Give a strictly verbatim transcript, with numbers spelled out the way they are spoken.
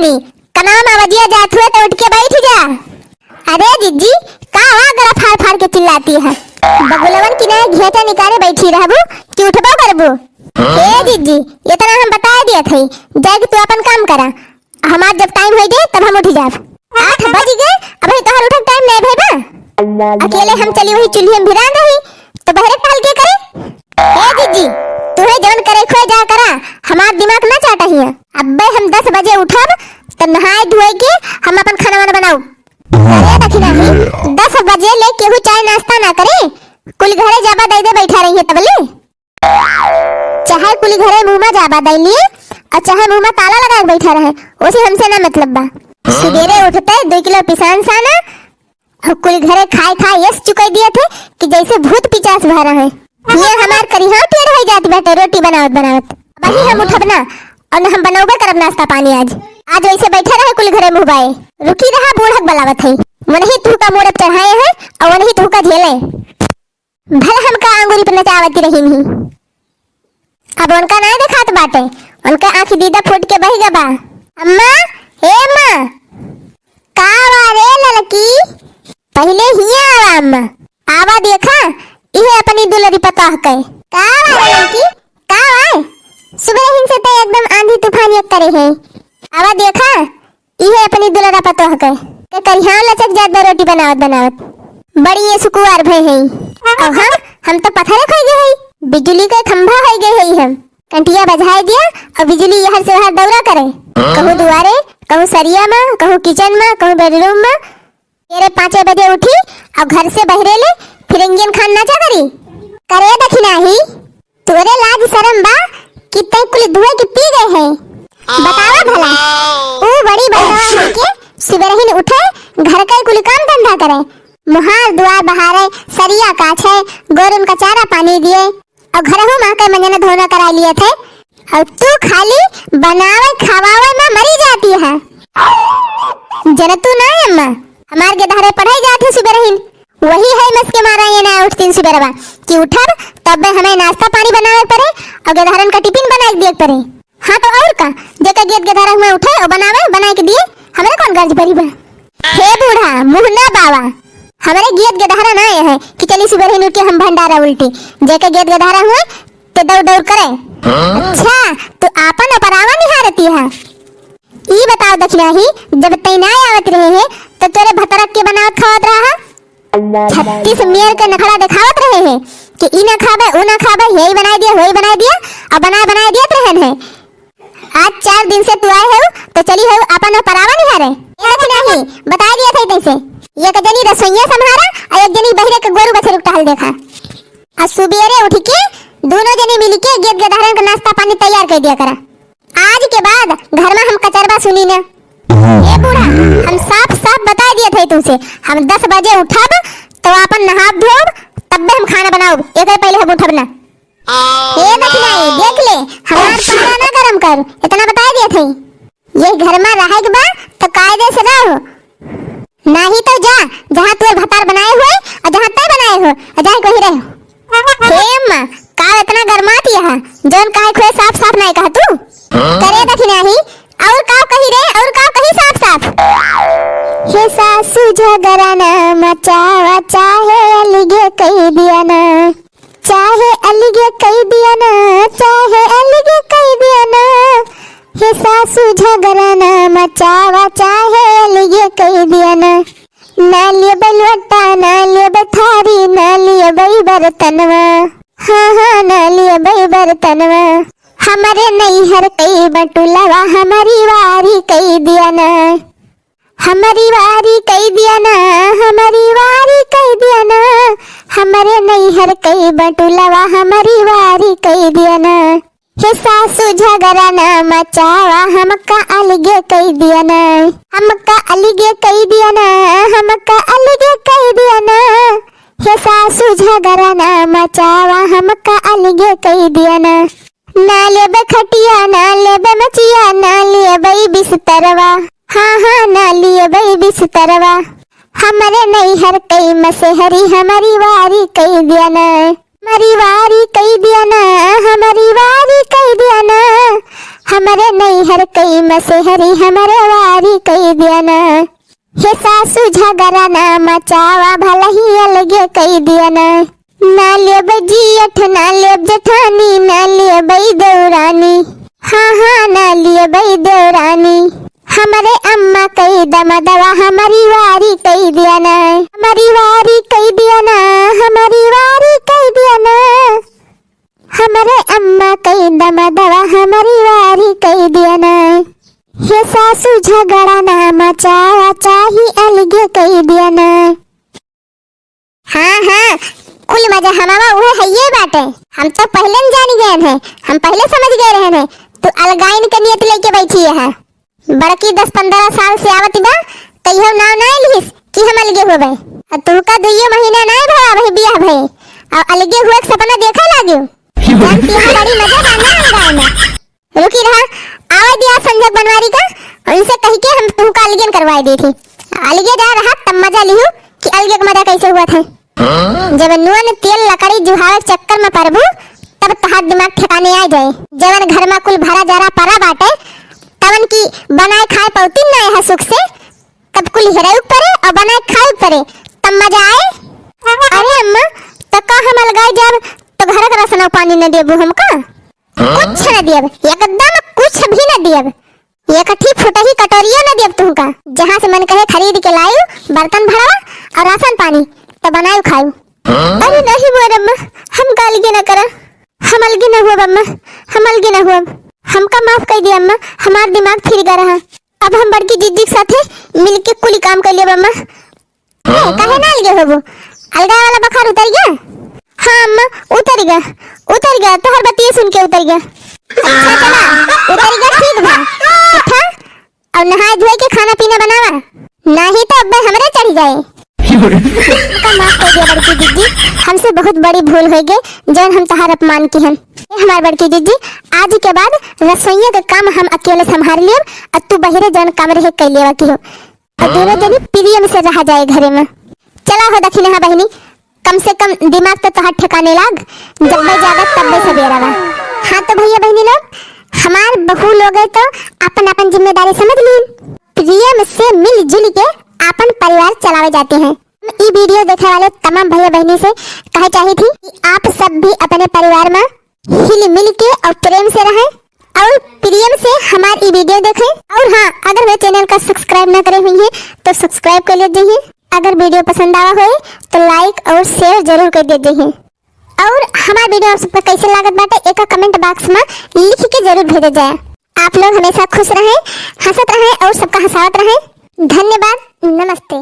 कनाम आवाजिया जात हुए तो उठ के बैठ जा। अरे जिज्जी, का हुआ गला फाड़ फाड़ के चिल्लाती है? बगुलवन की नाई घेटा निकाले बैठी रहबू कि उठबो करबू? ए जिज्जी, इतना हम बता दिया थे, जाए कि तू अपन काम करा, हमार जब टाइम हो गए तब हम उठ जाब। आठ बज गए, अबही तोहर उठक टाइम नहीं भई बा। अकेले हम चली वही चूल्हे में भिरान रही, तो बहरे टहल के करे? ए जिज्जी, तुहे जौन करे खोए जा करा, हमार दिमाग ना चाटा हिया। अब्बे हम दस बजे उठब, तो नहाए धोए के हम अपन खाना वाना बनाऊ। अरे दखिना ही, दस बजे ले केहू चाय नाश्ता ना करे, कुल घरे जाबा दे दे बैठा रही है तबले। चाहे कुली घरे मुँह मा जाबा दैली, और चाहे मुँह मा ताला लगा के बैठा रहे, ओसे हमसे ना मतलब बा। सुबेरे उठते दो किलो पिसान साना, और कुली घरे खाए खाए यस चुकाई दिए थे कि जैसे भूत पिचास भरा है। ये हमार करिहा टेढ़ हो जात बाटे रोटी बनावत बनावत। अबही हम उठब ना, और न हम बनौबे करब नाश्ता पानी आज। आज वैसे बैठा रहे कुली घरे मुँह बाए। रुकी रहा, बूढ़क बलावत है। वनही तुहका मोड़े चढ़ाए हैं, और वनही तुहका झेले। भले हमका आंगुरी पे नचावती रही नहीं। अब उनका नाय देखात बाटे, उनका आँखी दीदा फूट के बहि गबा। अम्मा, हे अम्मा, का वा रे ललकी? पहिले हिया आवा अम्मा, आवा देखा, इहे अपनी दुलरी पतोह के। का वा रे ललकी, का वा? सुबह हिन से तो एकदम आंधी तूफान एक करे है। आवा देखा, इहे अपनी दुलरा पतोह के, के करिहा लचक जात बा रोटी बनावत बनावत। बड़ी ये सुकुवार भय है। और हम, हम तो पत्थर खोई गए है, बिजली के खंभा हो गए है हम। कंटिया बजाए दिया और बिजली यहर से वहर दौरा करे। कहूँ दुआरे, कहूँ सरिया मा, कहूँ किचन मा, कहूँ बेडरूम मा। तेरे पाँचे बजे उठी और घर से बहरे ले फिर इंजन खान नाचा करी। करे दखिना ही। तोरे लाज शरम बा कि तै कुल धुए के पी गए है? बतावा भला। ऊ बड़ी बहनवा के सुबेरहिन उठे, घर के कुल काम धंधा करे, मुहार दुआर बहारे, सरिया काछे, गोरुन का चारा पानी दिए, और घरहू मा के मंजना धोना कराई लिए थे, और तू खाली बनावे खवावे मा मरी जाती है। जनतू ना अम्मा, हमार गेदहरे पढ़ाई जात है सुबेरहिन, वही है मस के मारा ये ना उठतीन सुबेरवा कि उठब तब हमें नाश्ता पानी बनावे पड़े और गेदहरन का टिफिन बनाए दिए पड़े। हाँ तो और का, जेकर गेद गेदहरा हुए उठे और बनावे, बनाए के दिए, हमरे कौन गर्ज परी बा? हे बूढ़ा, मुँह ना बावा, हमरे गेद गेदहरा ना आए है कि चली सुबेरहिन उठ के हम भंडारा उल्टी, जेकर गेद गेदहरा हुए ते दौड़ दौड़ करे। अच्छा, तू आपन अपरावा निहारती है। ई बताओ दखिना ही, जब तै ना आवत रहे है, तो तोरे भतरक के बनावत खावत रहा? छत्तीस मेर के नखड़ा देखावत रहे है कि ई ना खाबे, ऊ ना खाबे, यही बनाई दिया, वही बनाई दिया, और बनाए बनाए दियत रहन है। आज चार दिन से तू आए है, तो चली है अपन अपरावा निहारे। ए दखिना ही, बता दिया था तैसे, एक जनी रसोइया संभारा और एक जनी बहरे के गोरू बछरू टहल देखा। आ सुबेरे उठ के दोनों जने मिल के गेद गेदहरन का नाश्ता पानी तैयार कर दिया करा। आज के बाद घर मा हम कचरबा सुनी ना। ए बूढ़ा, हम साफ साफ बता दिए थे तुमसे, हम दस बजे उठब तो अपन नहाब धोब, तब्बे हम खाना बनाउब, एक पहले हम उठब ना। हे दखिना ही, देख ले, हमार पारा ना गरम कर, इतना बता दिए थे। ये घर मा रहे के बा तो कायदे से रहो, नाही तो जा, जहाँ तोर भतार बनाए हुए और जहाँ तय बनाए हो, और जाए वही रहो। हे अम्मा, का इतना गरमात यहाँ? जौन काहे खोए साफ साफ नाय कहा तू? करे दखिना ही, और का कही रे, और का कही साफ साफ? हे सासू झगड़ा ना मचावा, चाहे अलगे कही दिया ना, चाहे अलगे कही दिया ना, चाहे अलगे कही दिया ना। हे सासू झगड़ा ना मचावा, चाहे अलगे कही दिया ना। ना लेबे लोटा, ना लेबे थारी, ना लेबे बर्तनवा। हाँ, हाँ, ना लेबे बर्तनवा। हमरे नैहर कई बटुलवा, हमरी वारी कई दिया ना। हमरी वारी कई दिया ना, हमरी वारी कई दिया ना। हमरे नैहर कई बटुलवा, हमरी वारी कई दिया ना। हे सासू झगड़ा ना मचावा, हमका अलगे कई दिया ना, हमका अलगे कई दिया ना, हमका अलगे कई दिया ना। हे सासू झगड़ा ना मचावा, हमका अलगे कई दिया ना। ना लेबे खटिया, ना लेबे मचिया, ना लेबे बिस्तरवा। हाँ, हाँ, ना लेबे बिस्तरवा। हमरे नैहर कई मसेहरी, हमरी वारी कई दिया ना। हमरी वारी कई दिया ना, हमरी वारी कई दिया ना। हमरे नैहर कई मसेहरी, हमरे वारी कई दिया ना। हे सासू झगड़ा ना मचावा, भलही अलगे कई दिया ना। ना लेब जियठ, ना लेब जेठानी, ना लेब देवरानी। हाँ, हाँ, ना लेब देवरानी। हमरे अम्मा कई दमदवा, हमरी वारी कई दिया ना। हमरी वारी कई दिया ना, हमरी वारी कई दिया ना। हमरे अम्मा कई दमदवा, हमरी वारी कई दिया ना। हे सासू झगड़ा ना मचावा, चाही अलगे कई दिया ना। हाँ, हाँ, कुल मजा हमावा उहे हइये बाटे। हम तो पहिले न जानी गए हैं, हम पहिले समझ गए रहे हैं, तू अलगाइन के नियत लेके बैठी है। बड़की दस पन्द्रह साल से आवत बा, कहियो नाव ना लिहिस कि हम अलगे होबे। आ तुहका दुइयो महीना ना भवा भाई बियाह भए, और अलगे हुए के सपना देखे लागियो। जानती है बड़ी मजा बा ना अलगाए में। रुकी रहा, आवे दिया संजोग बनवारी का, उनसे कह के हम तुहका अलगे न करवाए दी थी। अलगे जा रहा तब मजा लिहू कि अलगे के मजा कैसे हुआ था। जब नून तेल लकड़ी जुहावे चक्कर में परबू, तब तहार दिमाग ठिकाने आ जाए। जवन घर में कुल भरा जरा परा बाटे, तवन की बनाए खाए पौती ना है सुख से, तब कुल हेराऊ परे और बनाए खाए परे, तब मजा आए। अरे अम्मा, तो का हम अलगाए जाब तो घर का राशन और पानी न देबू हमका? कुछ न दियब, एकदम कुछ भी न दियब। एक ठी फुटही कटोरियो न दियब तुमका। जहाँ से मन कहे खरीद के लायू, बर्तन भरवा और राशन पानी, तो बनायू खायू। अरे नहीं मोर अम्मा, हम अलगे न करा, हम अलगे न हुअब अम्मा, हम अलगे न हुअब। हमका माफ कर दिया अम्मा, हमार दिमाग फिर गया रहा। अब हम बड़की जिज्जी के साथे मिलके कुली काम कर लेब अम्मा। ए, काहे ना अलगे होबू? अलगा वाला बुखार उतर गया? हाँ अम्मा, उतर गया, उतर गया, तोहर बतिये सुन के उतर गया। अच्छा चला, उतर गया, ठीक बा। उठा और नहाए धोए के खाना पीना बनावा, नहीं तो अब्बे हमरे चढ़ जाए। हमका माफ कर दिया बड़की जिज्जी, हमसे बहुत बड़ी भूल हो गई, जौन हम तहार अपमान की हन। ए हमार बड़की जिज्जी, आज के बाद रसोइया के काम हम अकेले संभाल लेब, और तू बहिरे जौन काम रहे कर लेवा की हो। और दोनों जनी प्रेम से रहा जाए घरे में। चला हो दखिनहा बहिनी, कम से कम दिमाग तो तोहार ठिकाने लाग, जब मैं जागा तब मैं सबेरा बा। हाँ तो भैया बहिनी लोग, हमार बहू लोग है तो अपन अपन जिम्मेदारी समझ लीन। प्रेम से मिलजुल के अपन परिवार चलावे जाते हैं। हम ई वीडियो देखे वाले तमाम भैया बहिनी से कहे चाही थी कि आप सब भी अपने परिवार में हिल मिल के और प्रेम से रहें और प्रेम से हमार ई वीडियो देखें। और हाँ, अगर मेरे चैनल का सब्सक्राइब ना करे हुई है तो सब्सक्राइब कर लीजिए। अगर वीडियो पसंद आवा होए तो लाइक और शेयर जरूर कर दीजिए। और हमार वीडियो आप सबका कैसे लागत बाटे, एक कमेंट बॉक्स में लिख के जरूर भेजे जाए। आप लोग हमेशा खुश रहें, हंसत रहें और सबका हंसावत रहें। धन्यवाद, नमस्ते।